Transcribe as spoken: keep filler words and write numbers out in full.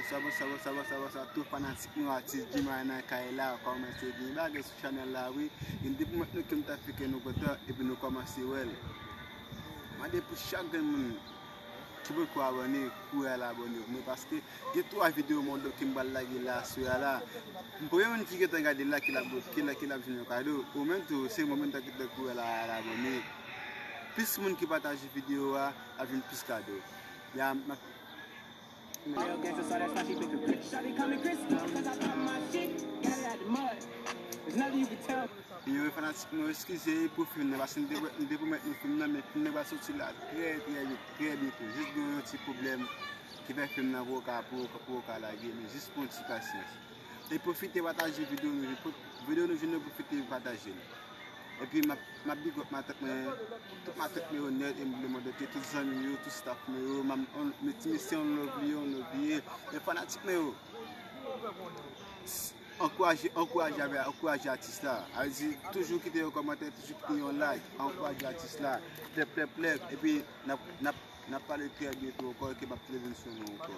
Bonswa, bonswa, bonswa, bonswa, bonswa, tout fanatik nou, atis Jimmy nan kay la, kòman se gen bagay sou chanèl la, wi. Gen de pwomèt nou ke m ta fè ke nou kontan, epi nou kòmanse wè l. Mande pou chak grenn moun ki poko abòne, kouri al abòne pou mwen, paske gen twa videyo mwen ke m pral lage la, aswè a la. M premye moun ki gentan gade la, ki l ap, ki l, ki l ap jwenn yon kado. Ou menm tou, se mwen menm ki ta gentan kouri al, al abòne. Plis moun ki pataje videyo a, ap jwenn plis kado. Ya, m ap Yo, fanatik mwen, eskize pou fim nan, paske m te, m te pwomèt nou fim nan, men fim nan va soti la trè, trè vit, trè byento. Jis gen yon ti pwoblèm ki fè fim nan poko ka, poko, poko ka lage, men jis pran yon ti pasyans. E pwofite pataje videyo nou, videyo nou jwenn yo, pwofite pataje l. Epi m ap, m ap big up matant mwen, tout matant mwen yo nèt, e m vle mande tout zanmi m yo, tout staff mwen yo, m ap, on, men ti mesye on love li, on love li ye. E fanatik mwen yo, ankouraje, ankouraje avè, ankouraje atis la. A vle di, toujou kite yon kòmantè, toujou kite yon like, ankouraje atis la. Plèp, plèp, plèp. Epi n ap, n ap, n ap pale trè byento ankò, ke m ap televizyon nou ankò.